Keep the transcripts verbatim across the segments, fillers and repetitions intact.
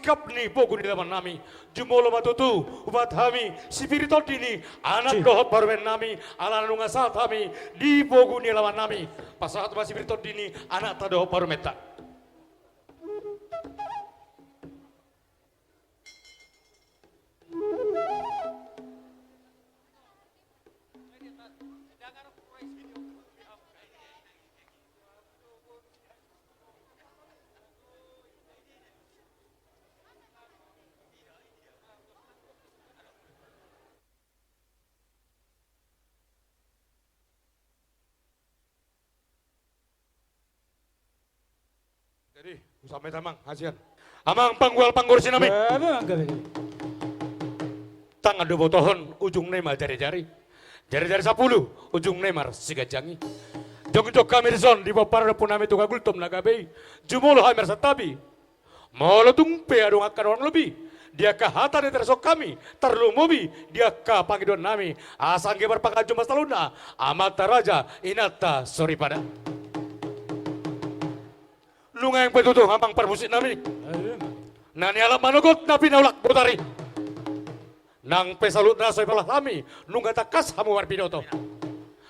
Rap ni pogu ni alaman nami. Jumolo ma tutu, hupasahat hami, sipir tondi ni anak dohot parumaen nami, ala nunga sahat hami, di pogu ni alaman nami. Pasahat ma sipir tondi ni anakta dohot parumaenta. Jadi, husambat amang, hasian. Amang panggual panggurusi nami. Gabe, amang, gabe, gabe. Tangan do botohon, ujungna i ma jari-jari. Jari-jari sapulu, ujungna i marsiganjangi. Jongjong hami dison, di pomparan ni ompu nami Toga Gultom na gabe i. Jumolo hami marsantabi. Molo tung pe adong angka na hurang lobi di angka hata na tadok hami, tarlumobi di angka pangidoan nami, asa anggiat marpanganju ma saluhutna amanta raja, inanta soripada. Nuaeng pe tutu amang parmusik nami, na nialap manogot na pinaulak botari. Nang pe saluhutna so dipaulak hami, nunga tangkas hamu marbinoto.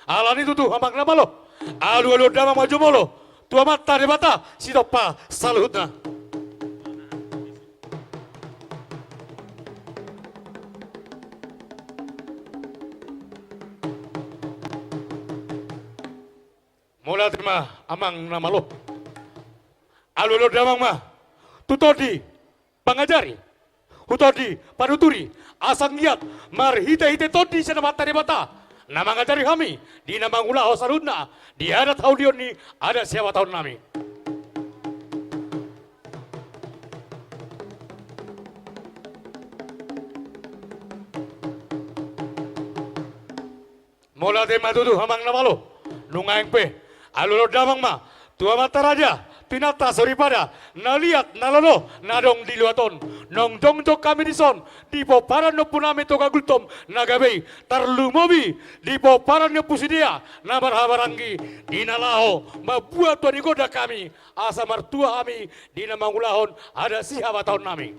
Alani tutu amang na malo, alualuhon damang ma jumolo tu Amanta Debata Sitompa saluhutna. Mauliate ma amang na malo. Alualuhon damang ma tu tondi pangajari, tu tondi panuturi, asa anggiat marhitehite tondi sian Amanta Debata na mangajari hami di na mangulahon saluhutna di adat haulion ni adat sihabataon nami. Mauliate ma tutu amang na malo. Nuaeng pe alualuhon damang ma tu amanta raja, tu inanta soripada, na liat na lolo na adong di luat on. Nunga jongjong hami dison di pomparan ni ompu nami Toga Gultom na gabe i, tarlumobi di pomparan ni Ompu Sidea na marhahamaranggi, di na laho mambuat tua ni gondang hami, asa martua hami di na mangulahon adat sihabataon nami.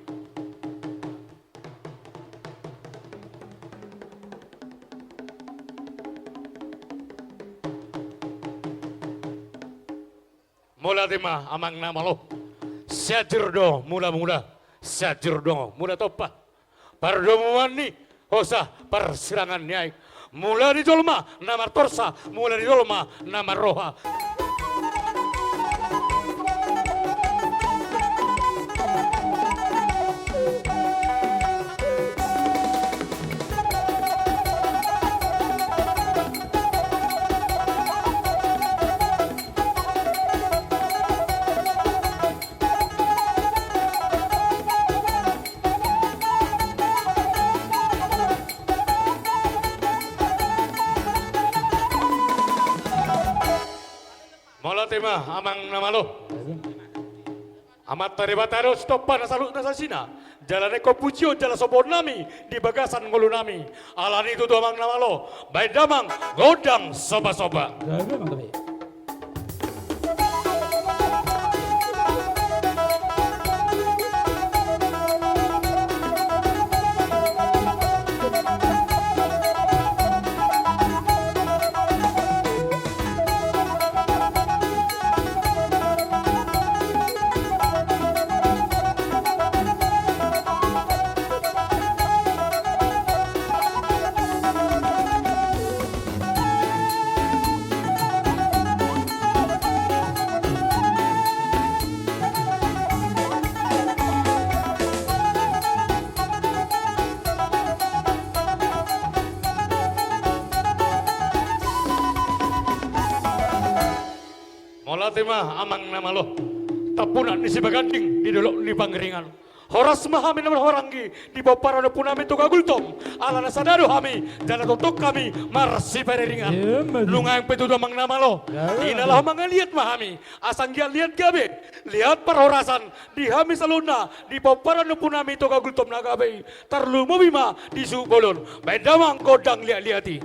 Mauliate ma amang na malo. Sianjur do mulamula, sianjur do mula tompa. Pardomuan ni hosa parsirangan ni aek. Mula ni jolma na martorsa, mula ni jolma na marroha. Mauliate ma amang na malo. Amanta Debata do sitompa na saluhutna sasina. Jala na ingkon pujion jala sombaon nami di bagasan ngolu nami. Alani tutu amang na malo, baen damang gondang somba-somba. Gabe, amang, gabe. Mauliate ma amang na malo. Tampunak ni Sibaganding di dolok ni Pangiringan. Horas ma hami na marhahamaranggi di pomparan ni ompu nami Toga Gultom. Ala na sada do hami, jala tongtong hami marsipariringan. Nuaeng pe tutu amang na malo. Di na laho mangaliat ma hami. Asa anggiat liat gabe, liat parhorasan di hami saluhutna di pomparan ni ompu nami Toga Gultom na gabe i. Tarlumobi ma di suhut bolon. Baen damang gondang liat-liat i.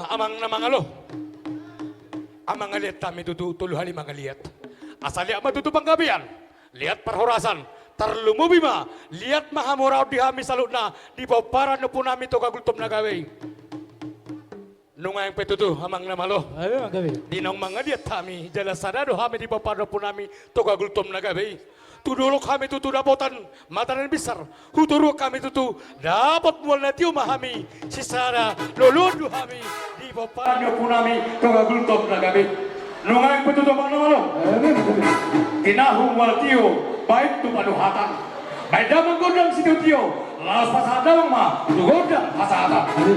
Amang na mangalo. Amang mangaliat hami tutu, tolu hali mangaliat. Asa liat ma tutu panggabean, liat parhorasan, tarlumobi ma liat ma hamoraon di hami saluhutna di pomparan ni ompunami Toga Gultom na gabe i. Nuaeng pe tutu, amang na malo. Ayo, gabe. Di naung mangaliat hami, jala sada do hami di pomparan ni ompunami Toga Gultom na gabe i. Tu dolok hami tutu dapotan mata na binsar, tu toruan hami tutu dapot mual na tio ma hami, sisada loloan do hami di pomparan ni ompunami Toga Gultom na gabe i. Nuaeng pe tutu, amang na malo. Ayo, gabe. Tinahu mual tio, baen tu panuhatan. Baen damang gondang sitio-tio, laos pasahat damang ma tu gondang hasahatan. Ayo.